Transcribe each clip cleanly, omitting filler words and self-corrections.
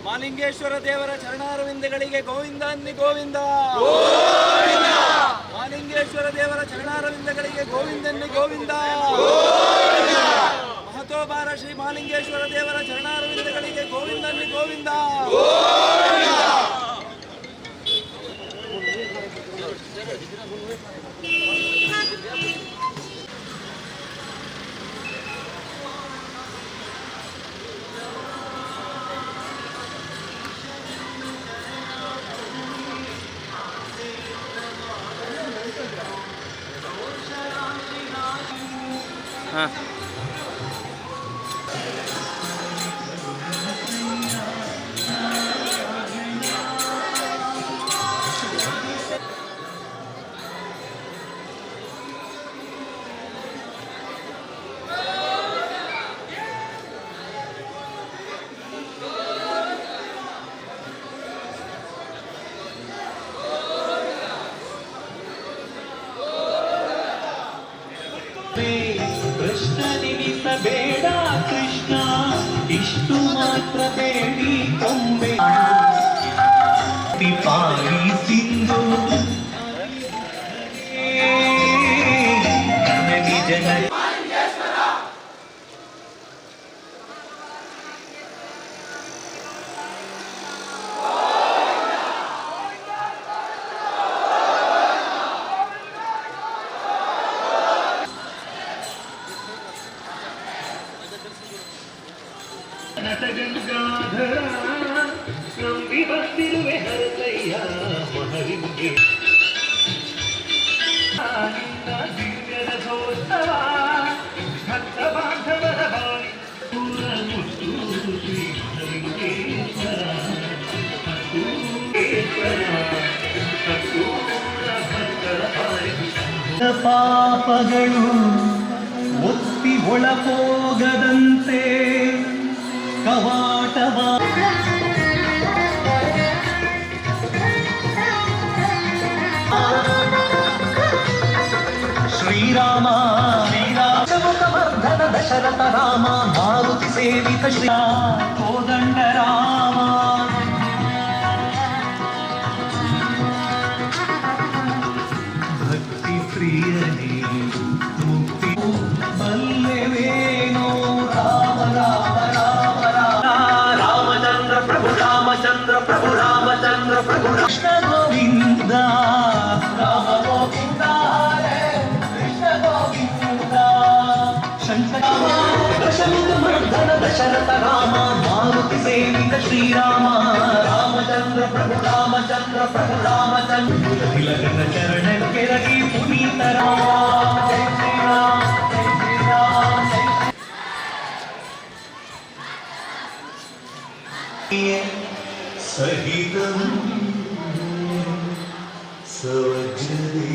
ಮಾಲಿಂಗೇಶ್ವರ ದೇವರ ಚರಣಾರವಿಂದಗಳಿಗೆ ಗೋವಿಂದ ಅನ್ನಿ ಗೋವಿಂದ. ಮಾಲಿಂಗೇಶ್ವರ ದೇವರ ಚರಣಾರವಿಂದಗಳಿಗೆ ಗೋವಿಂದನ್ನಿ ಗೋವಿಂದ. ಮಹತೋಬಾರ ಶ್ರೀ ಮಾಲಿಂಗೇಶ್ವರ ದೇವರ ಚರಣಾರವಿಂದಗಳಿಗೆ ಗೋವಿಂದನ್ನಿ ಗೋವಿಂದ. ಕೃಷ್ಣ ನಿಮಿಸಬೇಡ ಕೃಷ್ಣ, ಇಷ್ಟು ಮಾತ್ರ ಬೇಡಿ ಕೊಂಬೆ ಪಾಲಿ ಸಿಂಧು ಜನ. ನಟಗಂಗಾಧರ, ನಂಬಿ ಬರ್ತಿರುವೆ ಹರಸಯ್ಯ ಮಹಲಿಂಗೆ. ನಿನ್ನ ದಿವ್ಯರ ಘೋಷವ ಭಕ್ತ ಬಾಂಧವರ ಬಾಳಿ ಪೂರ ಮುಟ್ಟು ಶ್ರೀ ಮಹಲಿಂಗೇಶ್ವರ ಕಸ್ತೂರೇಶ್ವರ ಕಸ್ತೂರ ಭಕ್ತರ ಬಾಳಿ. ಪಾಪಗಳು ಒತ್ತಿ ಒಳಪೋಗದಂತೆ ಕವಾಟವ. ಶ್ರೀರಾಮ ಶ್ರೀರಾಮ ದಶರಥ ರಾಮ, ಮಾರುತಿ ಸೇವಿತ ಶ್ರೀ ಕೋದಂಡ ರಾಮ. ಭಕ್ತಿ ಪ್ರಿಯನೇ, ಮುಕ್ತಿ ಬಲ್ಲೆವೇನೋ. ರಾಮ ರಾಮ ರಾಮ ರಾಮ ರಾಮಚಂದ್ರ ಪ್ರಭು, ರಾಮಚಂದ್ರ ಪ್ರಭು, ರಾಮಚಂದ್ರ ಪ್ರಭು, ಕೃಷ್ಣ ಗೋವಿಂದ, ರಾಮ ಗೋವಿಂದ ಹರೇ, ಕೃಷ್ಣ ಗೋವಿಂದ. ಶಂಕರ ದಶಮುಖ ಮರ್ದನ ದಶರಥ ರಾಮ, ಮಾರುತಿ ಸೇವಿತ ಶ್ರೀರಾಮ, ರಾಮಚಂದ್ರ ಪ್ರಭು, ರಾಮಚಂದ್ರ ಪ್ರಭು, ರಾಮಚಂದ್ರ. ತಿಲಕನ ಚರಣ ಕೆರಗಿ ಪುನೀತ ರಾಮ. ಜೈ ಶ್ರೀರಾಮ, ಜೈ ಶ್ರೀರಾಮ, ಜೈ ಸಹಿತಂ ಸವಜ್ರದೇ.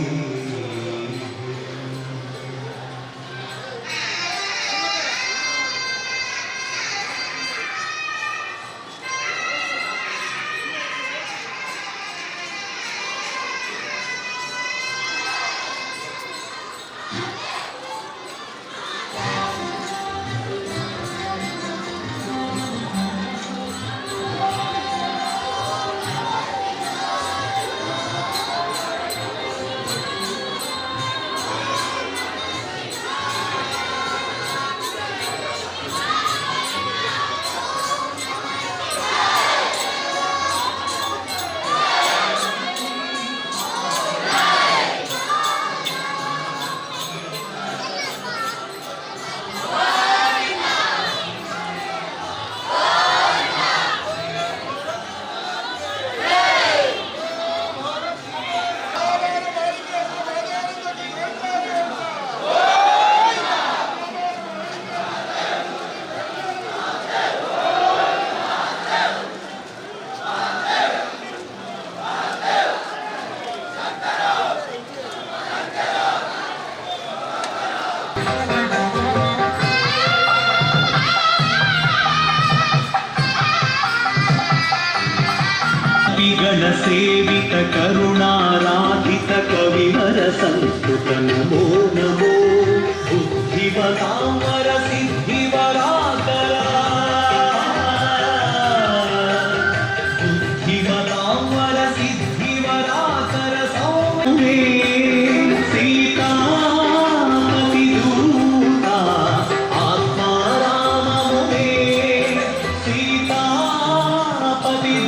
ಮುನಿಗಣ ಸೇವಿತ ಕರುಣಾರಾಧಿತ ಕವಿವರ ಸಂಸ್ಕೃತ ನಮೋ ನಮೋ ಬುದ್ಧಿವತಾಮರ ಸಿದ್ಧಿವರಾಕರ ಬುದ್ಧಿವತಾಮರ ಸಿದ್ಧಿವರಾಕರ ಸೌಮ್ಯ ಸೀತಾಪತಿ ದೂತ ಆತ್ಮ ರಾಮ ಮುನೇ ಸೀತಾಪತಿ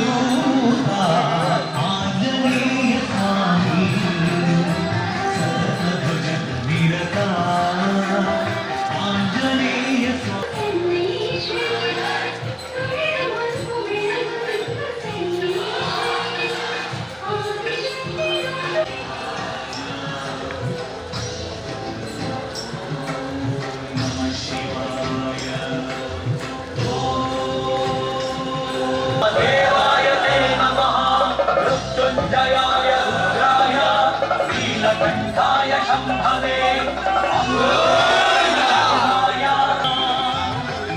ದೂತ ಆಂಜನೇಯ ಸ್ವಾಮಿ ಸತತ ಭಜನ ನಿರತ ಆಂಜನೇಯ ಸ್ವಾಮಿ. ಮೃತ್ಯುಂಜಯಾಯ ರುದ್ರಾಯ ನೀಲಕಂಠಾಯ ಶಂಭವೇ.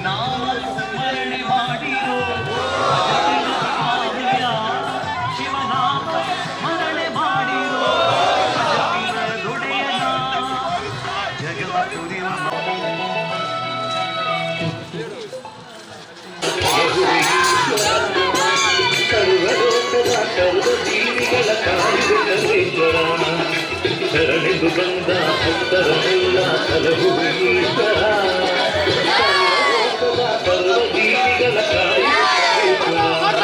ನಾಮ ಸ್ಮರಣೆ ಮಾಡಿರೋ ಭಜಪಿನ ಶಿವನಾಮ ಸ್ಮರಣೆ ಮಾಡಿರೋ ಭಜಪಿನ ದೊಡೆಯನ ಜಗವ ತುರಿವ. ಸರ್ವಲೋಕದ ಸರ್ವ ಜೀವಿಗಳ ಕಾಯುವೆ ಸರ್ವೇಶ್ವರ. ಶರಣೆಂದು ಬಂದ ಭಕ್ತರನ್ನೆಲ್ಲ ಸಲಹುವೆ ಈಶ್ವರ. ಸರ್ವಲೋಕದ ಸರ್ವ ಜೀವಿಗಳ ಕಾಯುವೆ ಸರ್ವೇಶ್ವರ.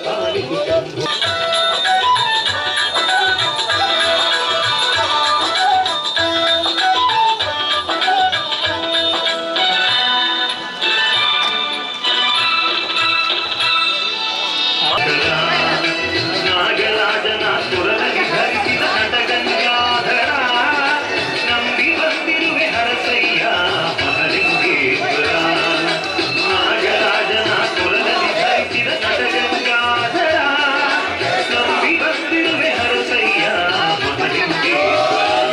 ಪಾಲಿಸು ಶಂಭೋ. ನಾಗರಾಜನ ಕೊರಳಗೆ ಧರಿಸಿದ ನಟಗಂಗಾಧರ, ನಂಬಿ ಬಂದಿರುವೆ ಹರಸಯ್ಯ ಮಹಲಿಂಗೇಶ್ವರ. ನಾಗರಾಜನ ಕೊರಳಲ್ಲಿ ಧರಿಸಿದ ನಟಗಂಗಾಧರ, ನಂಬಿ ಬಂದಿರುವೆ ಹರಸಯ್ಯ ಮಹಲಿಂಗೇಶ್ವರ.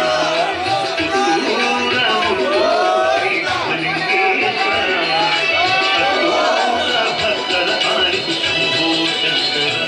ಪುತ್ತೂರ ಮುಟ್ಟೂರಿ ಮಹಲಿಂಗೇಶ್ವರ, ಅತ್ತೂರ ಭಕ್ತರ ಪಾಲಿಸು ಶಂಭೋ ಶಂಕರ.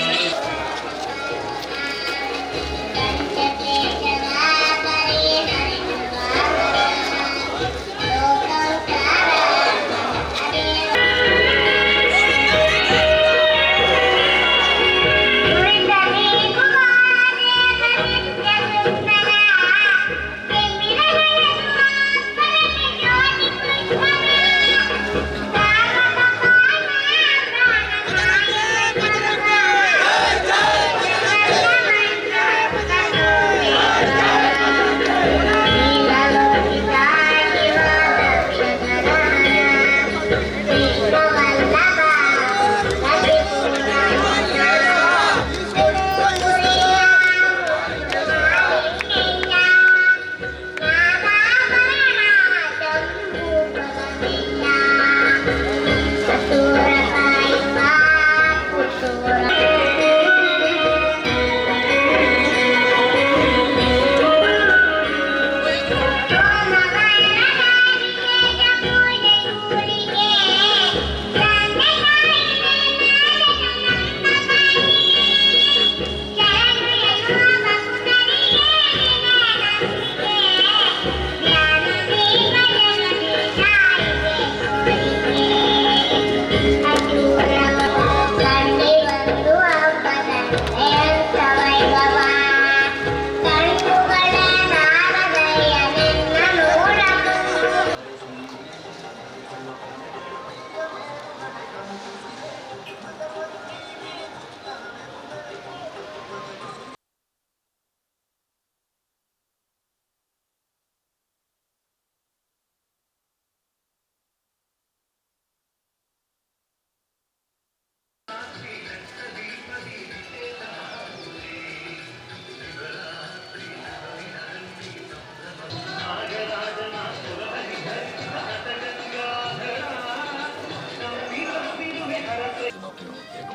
ದಿನಕ್ಕೆ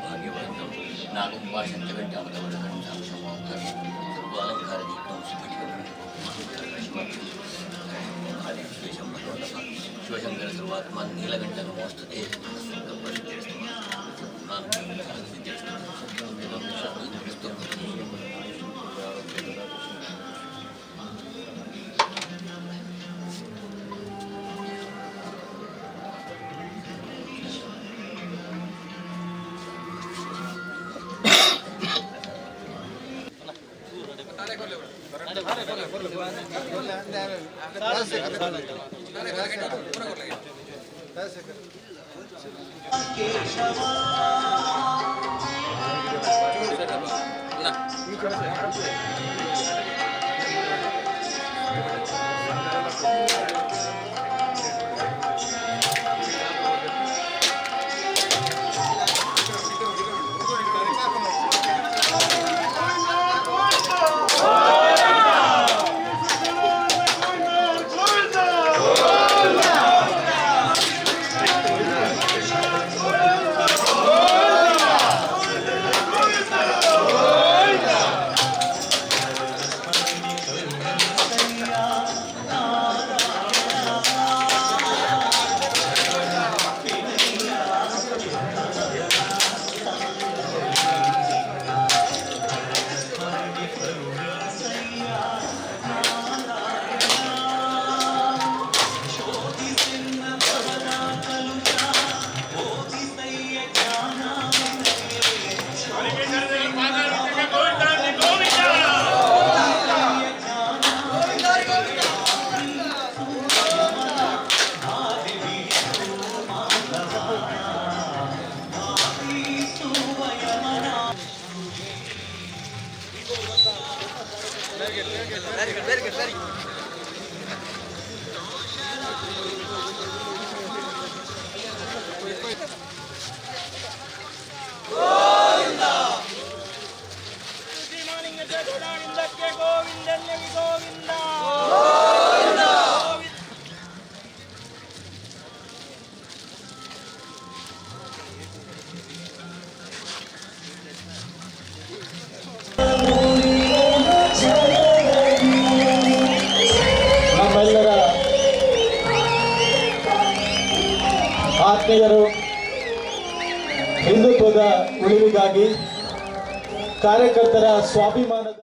ಭಾಗ್ಯವಂತ. ಶಿವಶಂಕರ ಸರ್ವಾತ್ಮ ನೀಲಕಂಠ ನಮೋಸ್ತುತೆ. ನಮ್ಮೆಲ್ಲರ ಆತ್ಮೀಯರು, ಹಿಂದುತ್ವದ ಉಳಿವಿಗಾಗಿ ಕಾರ್ಯಕರ್ತರ ಸ್ವಾಭಿಮಾನದ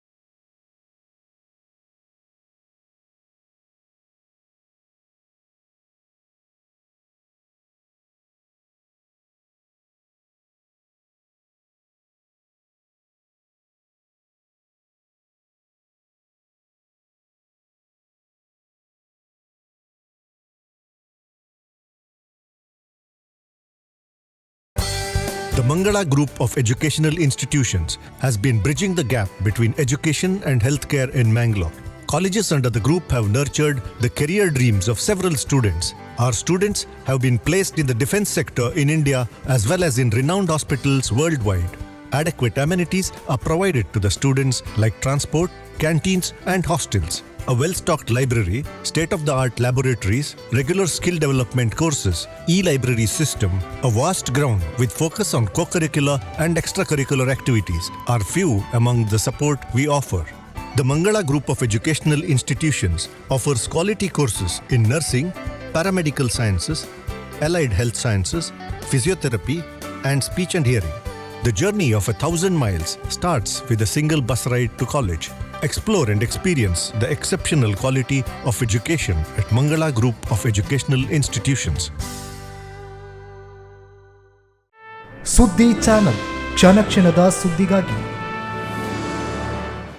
The Mangala Group of Educational Institutions has been bridging the gap between education and healthcare in Mangalore. Colleges under the group have nurtured the career dreams of several students. Our students have been placed in the defense sector in India as well as in renowned hospitals worldwide. Adequate amenities are provided to the students like transport, canteens and hostels. A well-stocked library, state-of-the-art laboratories, regular skill development courses, e-library system, a vast ground with focus on co-curricular and extracurricular activities are few among the support we offer. The Mangala Group of Educational Institutions offers quality courses in nursing, paramedical sciences, allied health sciences, physiotherapy, and speech and hearing. The journey of 1,000 miles starts with a single bus ride to college. Explore and experience the exceptional quality of education at Mangala Group of Educational Institutions. ಸುದ್ದಿ channel, ಕ್ಷಣ ಕ್ಷಣದ ಸುದ್ದಿಗಾಗಿ.